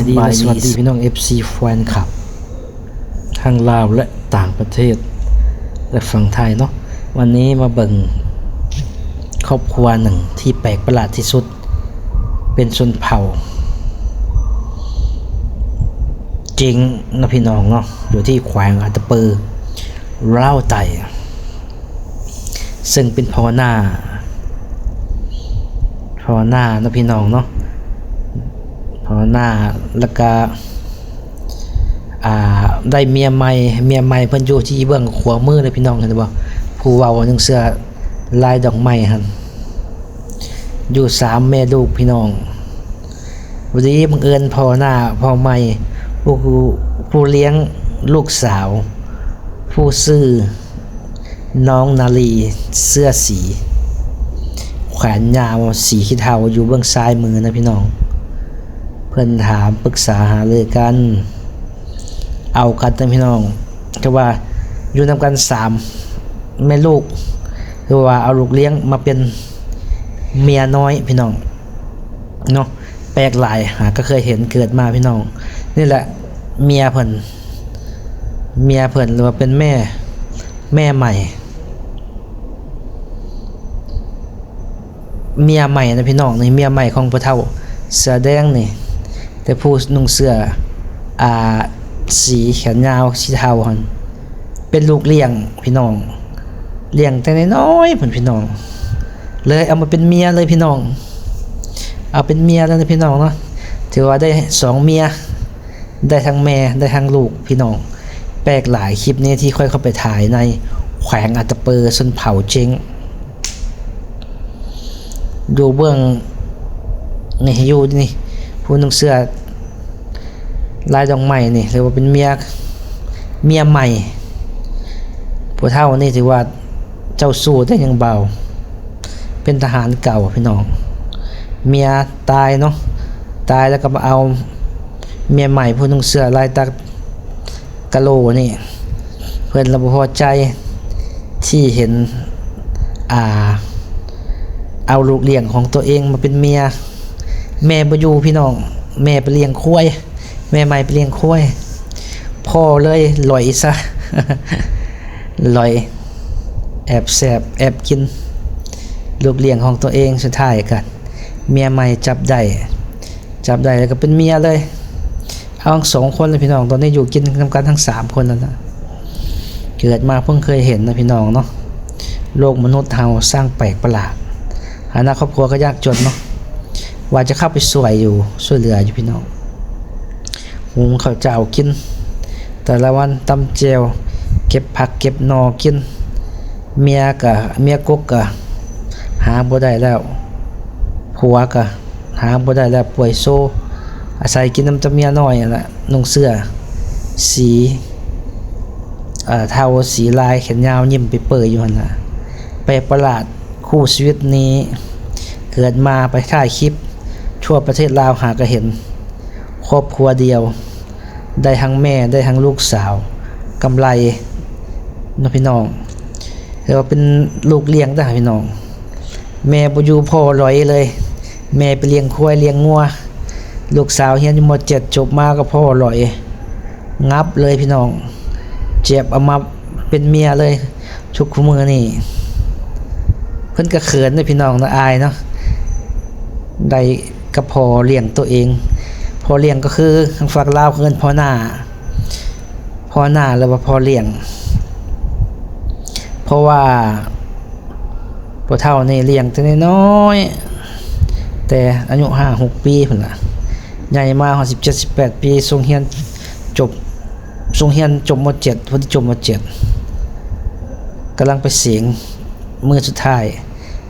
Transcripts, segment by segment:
ດີ ສະບາຍດີ ແລະ ສະຫວັດດີພີ່ນ້ອງ ເອັຟຊີ ແຟນຄລັບ ທັງລາວ ແລະ ຕ່າງປະເທດ ແລະ ຝັ່ງໄທເນາະ. ວັນນີ້ມາເບິ່ງຄອບຄົວໜຶ່ງທີ່ແປກປະຫຼາດທີ່ສຸດ ເປັນຊົນເຜົ່າເຈັງນະພີ່ນ້ອງເນາະ ຢູ່ທີ່ແຂວງອັດຕະປື ລາວໃຕ້. ເຊິ່ງເປັນພໍ່ໜ້າ ພໍ່ໜ້າເນາະພີ່ນ້ອງເນາະ ພໍ່ໜ້າ ແລ້ວກະ ອ່າ ໄດ້ເມຍໃໝ່ ເມຍໃໝ່ເພິ່ນຢູ່ທີ່ເບື້ອງຂວາມືເດ້ພີ່ນ້ອງ ເຫັນບໍ່? ຜູ້ເວົ້າໜຶ່ງເສື້ອລາຍດອກໄມ້ຫັ້ນ ຢູ່ສາມແມ່ລູກພີ່ນ້ອງ. ພໍດີບັງເອີນພໍ່ໜ້າພໍ່ໃໝ່ ຜູ້ ຜູ້ລ້ຽງລູກສາວ ຜູ້ຊື່ນ້ອງນາລີ ເສື້ອສີ ແຂນຍາວສີຂີ້ເທົາ ຢູ່ເບື້ອງຊ້າຍມືນະພີ່ນ້ອງ. ເພິ່ນຖາມປຶກສາຫາລືກັນ ເອົາກັນນະພີ່ນ້ອງ ຄືວ່າຢູ່ນຳກັນສາມແມ່ລູກ ຄືວ່າເອົາລູກລ້ຽງມາເປັນເມຍນ້ອຍພີ່ນ້ອງເນາະ. ແປກຫຼາຍ ຫາກໍເຄີຍເຫັນເກີດມາພີ່ນ້ອງ. ນີ້ແຫຼະເມຍເພິ່ນ ເມຍເພິ່ນ ຫຼືວ່າເປັນແມ່ ແມ່ໃໝ່ ເມຍໃໝ່ນະພີ່ນ້ອງ ນີ້ເມຍໃໝ່ຂອງຜູ້ເຖົ້າເສື້ອແດງນີ້ ແຕ່ຜູ້ນຸ່ງເສື້ອ ອ່າ ສີແຂນຍາວສີເທົາຫັ້ນ ເປັນລູກລ້ຽງພີ່ນ້ອງ ລ້ຽງແຕ່ນ້ອຍໆພຸ້ນພີ່ນ້ອງ ເລີຍເອົາມາເປັນເມຍເລີຍພີ່ນ້ອງ ເອົາເປັນເມຍແລ້ວນະພີ່ນ້ອງເນາະ. ຖືວ່າໄດ້ສອງເມຍ ໄດ້ທັງແມ່ ໄດ້ທັງລູກພີ່ນ້ອງ. ແປກຫຼາຍ ຄລິບນີ້ທີ່ຂ້ອຍເຂົ້າໄປຖ່າຍໃນແຂວງອັດຕະປື ຊົນເຜົ່າເຈັງ ຢູ່ເບື້ອງນີ້ ຢູ່ນີ້ ຜູ້ນຸ່ງເສື້ອລາຍດອກໄມ້ນີ້ ຖືວ່າເປັນເມຍ ເມຍໃໝ່. ຜູ້ເຖົ້ານີ້ຖືວ່າເຈົ້າຊູ້ແຕ່ຍັງເບົາ ເປັນທະຫານເກົ່າພີ່ນ້ອງ. ເມຍຕາຍເນາະ ຕາຍແລ້ວກໍມາເອົາເມຍໃໝ່ ຜູ້ນຸ່ງເສື້ອລາຍຕັດ ກະໂຫຼນີ້ ເພິ່ນລະບໍ່ພໍໃຈທີ່ເຫັນ ອ່າ ເອົາລູກລ້ຽງຂອງຕົວເອງມາເປັນເມຍ. ແມ່ບໍ່ຢູ່ພີ່ນ້ອງ ແມ່ໄປລ້ຽງຄວາຍ ແມ່ໃໝ່ໄປລ້ຽງຄວາຍ ພໍ່ເລີຍຫຼອຍຊະ ຫຼອຍ ແອບແຊບແອບກິນລູກລ້ຽງຂອງຕົວເອງ. ສຸດທ້າຍກໍເມຍໃໝ່ຈັບໄດ້ ຈັບໄດ້ແລ້ວກໍເປັນເມຍເລີຍ ທັງສອງຄົນເລີຍພີ່ນ້ອງ. ຕອນນີ້ຢູ່ກິນນຳກັນທັງສາມຄົນນັ້ນນະ. ເກີດມາເພິ່ງເຄີຍເຫັນນະພີ່ນ້ອງເນາະ ໂລກມະນຸດເຮົາຊ່າງແປກປະຫຼາດ. ຖານະຄອບຄົວກໍຍາກຈົນເນາະ ວ່າຈະເຂົ້າໄປຊ່ວຍຢູ່ ຊ່ວຍເຫຼືອຢູ່ພີ່ນ້ອງ ຫຸງເຂົ້າເຈົ້າກິນ ແຕ່ລະວັນຕຳແຈ່ວ ເກັບຜັກເກັບໜໍ່ກິນ. ເມຍກະ ເມຍກົກກະຫາບໍ່ໄດ້ແລ້ວ ຜົວກະຫາບໍ່ໄດ້ແລ້ວ ປ່ວຍໂຊ ອາໄສກິນນຳແຕ່ເມຍນ້ອຍຫັ້ນລະ ນຸ່ງເສື້ອສີ ເອີ່ ເທົາສີລາຍແຂນຍາວ ຍິ້ມເປີຍໆຢູ່ຫັ້ນລະ. ແປກປະຫຼາດ ຄູ່ຊີວິດນີ້ເກີດມາໄປຖ່າຍຄລິບທົ່ວປະເທດລາວ ຫາກະເຫັນຄອບຄົວດຽວ ໄດ້ທັງແມ່ ໄດ້ທັງລູກສາວ ກຳໄລເນາະພີ່ນ້ອງ. ແຕ່ວ່າເປັນລູກລ້ຽງເດີພີ່ນ້ອງ ແມ່ບໍ່ຢູ່ ພໍ່ລອຍເລີຍ ແມ່ໄປລ້ຽງຄວາຍລ້ຽງງົວ. ລູກສາວຮຽນຢູ່ ມໍເຈັດ ຈົບມາກໍພໍ່ລອຍ ງັບເລີຍພີ່ນ້ອງ ເຈັບເອົາມາເປັນເມຍເລີຍ. ທຸກມື້ນີ້ເພິ່ນກໍເຂີນເດ້ພີ່ນ້ອງເນາະ ອາຍເນາະ ໄດ້ກັບພໍ່ລ້ຽງຕົວເອງ. ພໍ່ລ້ຽງກໍຄືທາງຝັ່ງລາວເອີ້ນພໍ່ນ້າ ພໍ່ນ້າ ຫຼືວ່າພໍ່ລ້ຽງ ເພາະວ່າ ພໍ່ເຖົ້ານີ້ລ້ຽງແຕ່ນ້ອຍໆ ແຕ່ອາຍຸຫ້າຫົກປີພຸ້ນລະ ໃຫຍ່ມາຮອດສິບເຈັດສິບແປດປີ ສົ່ງຮຽນຈົບ ສົ່ງຮຽນຈົບ ມໍເຈັດ ພໍດີຈົບ ມໍເຈັດ ກຳລັງໄປເສັງມື້ສຸດທ້າຍ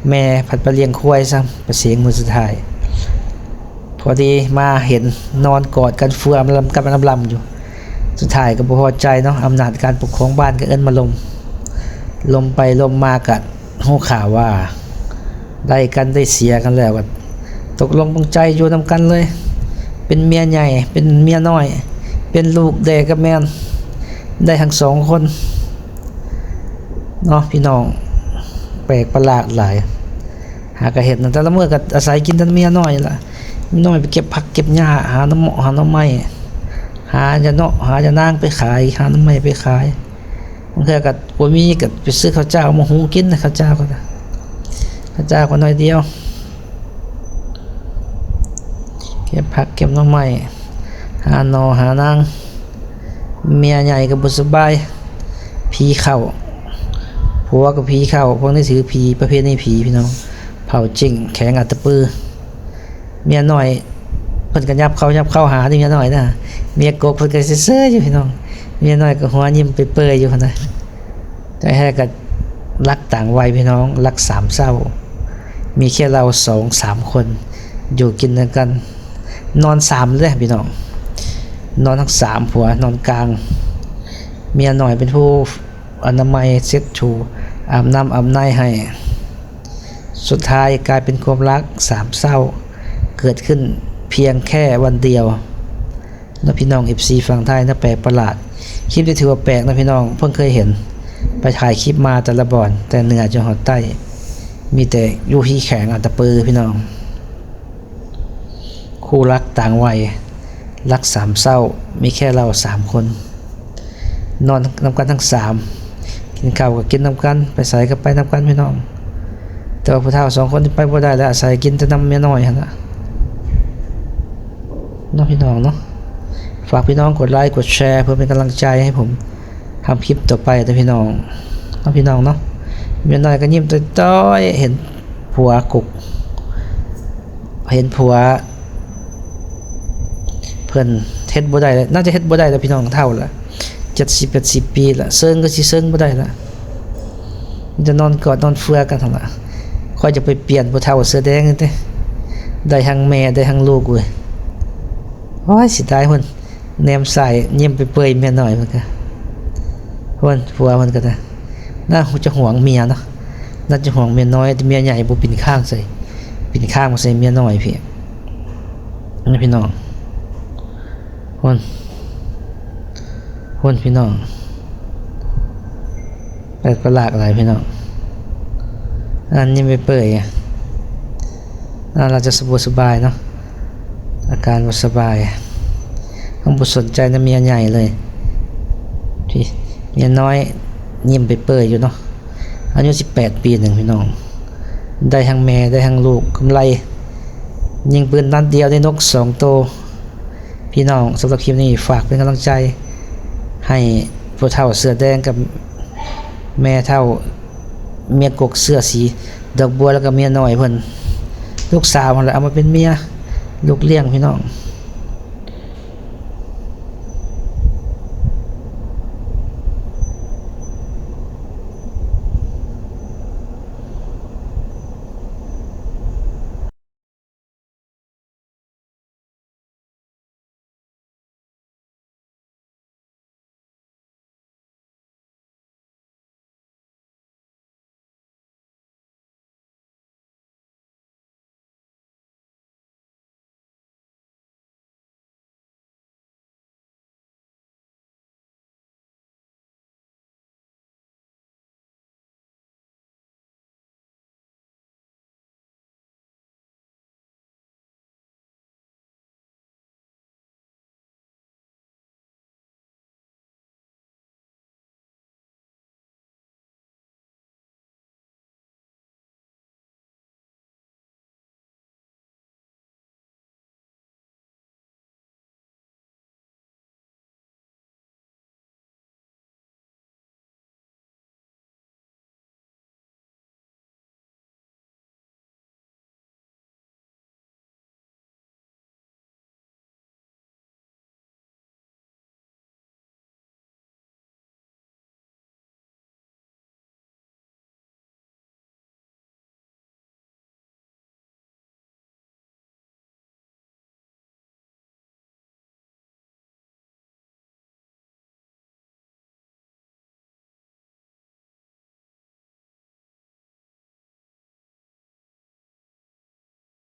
ແມ່ພັດໄປລ້ຽງຄວາຍຊ້ຳ ໄປເສັງມື້ສຸດທ້າຍ. ພໍດີມາເຫັນນອນກອດກັນເຟືອມລຳກັບລຳລຳຢູ່. ສຸດທ້າຍກໍບໍ່ພໍໃຈເນາະ ອຳນາດການປົກຄອງບ້ານກໍເອີ້ນມາລົມ ລົມໄປລົມມາກໍຮູ້ຂ່າວວ່າໄດ້ກັນໄດ້ເສຍກັນແລ້ວ ກໍຕົກລົງປົງໃຈຢູ່ນຳກັນເລີຍ ເປັນເມຍໃຫຍ່ ເປັນເມຍນ້ອຍ ເປັນລູກແດ່ກໍແມ່ນ ໄດ້ທັງສອງຄົນເນາະພີ່ນ້ອງ. ແປກປະຫຼາດຫຼາຍ ຫາກະເຫັນ ແຕ່ລະມື້ກະອາໄສກິນແຕ່ເມຍນ້ອຍລະ ນ້ອຍໄປເກັບຜັກເກັບຫຍ້າ ຫາໜໍ່ ຫາໜໍ່ໄມ້ ຫາຢາເນາະ ຫາຢານາງໄປຂາຍ ຫາໜໍ່ໄມ້ໄປຂາຍ. ບາງເທື່ອກໍບໍ່ມີກໍໄປຊື້ເຂົ້າເຈົ້າມາຫຸງກິນ ເຂົ້າເຈົ້າກໍ ເຂົ້າເຈົ້າກໍໜ້ອຍດຽວ. ເກັບຜັກເກັບໜໍ່ໄມ້ ຫາໜໍ່ຫານາງ. ເມຍໃຫຍ່ກໍບໍ່ສະບາຍ ຜີເຂົ້າ ຜົວກໍຜີເຂົ້າ. ພວກນີ້ຖືຜີ ປະເພນີຜີພີ່ນ້ອງ ເຜົ່າຈິ້ງ ແຂວງອັດຕະປື. ເມຍນ້ອຍເພິ່ນກໍຫຍັບເຂົ້າຫຍັບເຂົ້າຫາເດ້ ເມຍນ້ອຍນະ. ເມຍກົກເພິ່ນກໍເຊີຍໆຢູ່ພີ່ນ້ອງ ເມຍນ້ອຍກໍຫົວຍິ້ມເປີຍໆຢູ່ຫັ້ນນະ. ແຕ່ແທ້ກໍລັກຕ່າງໄວພີ່ນ້ອງ ລັກສາມເຊົ້າ ມີແຄ່ລາວສອງສາມຄົນ ຢູ່ກິນນຳກັນ ນອນສາມເດ້ພີ່ນ້ອງ ນອນທັງສາມຜົວ ນອນກາງ. ເມຍນ້ອຍເປັນຜູ້ອະນາໄມເຊັດຖູ ອາບນ້ຳອາບໃນໃຫ້. ສຸດທ້າຍກາຍເປັນຄວາມລັກສາມເສົ້າ ເກີດຂຶ້ນພຽງແຄ່ວັນດຽວເນາະພີ່ນ້ອງ ເອັຟຊີຝັ່ງໄທເນາະ. ແປກປະຫຼາດ ຄລິບນີ້ຖືວ່າແປກເນາະພີ່ນ້ອງ ເພິ່ງເຄີຍເຫັນ. ໄປຖ່າຍຄລິບມາແຕ່ລະບ່ອນ ແຕ່ເໜືອຈົນຮອດໃຕ້ ມີແຕ່ຢູ່ທີ່ແຂວງອັດຕະປືພີ່ນ້ອງ. ຄູ່ລັກຕ່າງໄວ ລັກສາມເຊົ້າ ມີແຄ່ລາວສາມຄົນ ນອນນຳກັນທັງສາມ ກິນເຂົ້າກໍກິນນຳກັນ ໄປໃສກໍໄປນຳກັນພີ່ນ້ອງ. ແຕ່ວ່າຜູ້ເຖົ້າສອງຄົນນີ້ໄປບໍ່ໄດ້ແລ້ວ ອາໄສກິນແຕ່ນຳເມຍນ້ອຍຫັ້ນລະເນາະພີ່ນ້ອງເນາະ. ຝາກພີ່ນ້ອງກົດໄລກົດແຊ ເພື່ອເປັນກຳລັງໃຈໃຫ້ຜົມທຳຄລິບຕໍ່ໄປເດີພີ່ນ້ອງເນາະ ພີ່ນ້ອງເນາະ. ເມຍນ້ອຍກໍຍິ້ມຕ້ອຍໆ ເຫັນຜົວກຸກ ເຫັນຜົວເພິ່ນເຮັດບໍ່ໄດ້ແລ້ວ ໜ້າຈະເຮັດບໍ່ໄດ້ແລ້ວພີ່ນ້ອງ ເຖົ້າລະ ເຈັດສິບແປດສິບປີລະ ເຊິ່ງກໍຊິເຊິ່ງບໍ່ໄດ້ລະ ມີແຕ່ນອນກອດນອນເຟືອກັນຫັ້ນລະ. ຂ້ອຍຈະໄປປ່ຽນຜູ້ເຖົ້າເສື້ອແດງນີ້ຕິ ໄດ້ທັງແມ່ໄດ້ທັງລູກເວີຍ. ໂອ້ຍ ເສຍດາຍພຸ້ນ ແນມສາຍຍິ້ມເປີຍໆ ເມຍນ້ອຍເພິ່ນກະ ເພິ່ນ ຜົວເພິ່ນກະນະ ໜ້າຈະຫວງເມຍເນາະ ໜ້າຈະຫວງເມຍນ້ອຍ ແຕ່ເມຍໃຫຍ່ບໍ່ປິ່ນຂ້າງໃສ່ ປິ່ນຂ້າງມາໃສ່ເມຍນ້ອຍພີ້ ນະພີ່ນ້ອງ. ພຸ້ນ ພຸ້ນພີ່ນ້ອງ ແປກປະຫຼາດຫຼາຍພີ່ນ້ອງ ອັນນີ້ໄປເປີຍ ອັນລາວຈະສະບົດສະບາຍເນາະ ອາການບໍ່ສະບາຍ ເຮົາບໍ່ສົນໃຈນຳເມຍໃຫຍ່ເລີຍ ພີ້ ເມຍນ້ອຍຍິ້ມໄປເປີຍຢູ່ເນາະ. ອາຍຸສິບແປດປີໜຶ່ງພີ່ນ້ອງ ໄດ້ທັງແມ່ໄດ້ທັງລູກ ກຳໄລ ຍິງປືນນັດດຽວໄດ້ນົກສອງໂຕ. ພີ່ນ້ອງ ສຳລັບຄລິບນີ້ຝາກເປັນກຳລັງໃຈໃຫ້ຜູ້ເຖົ້າເສື້ອແດງກັບແມ່ເຖົ້າ ເມຍກົກເສື້ອສີດອກບົວ ແລ້ວກໍເມຍນ້ອຍເພິ່ນ ລູກສາວຫັ້ນແຫຼະເອົາມາເປັນເມຍ ລູກລ້ຽງພີ່ນ້ອງ.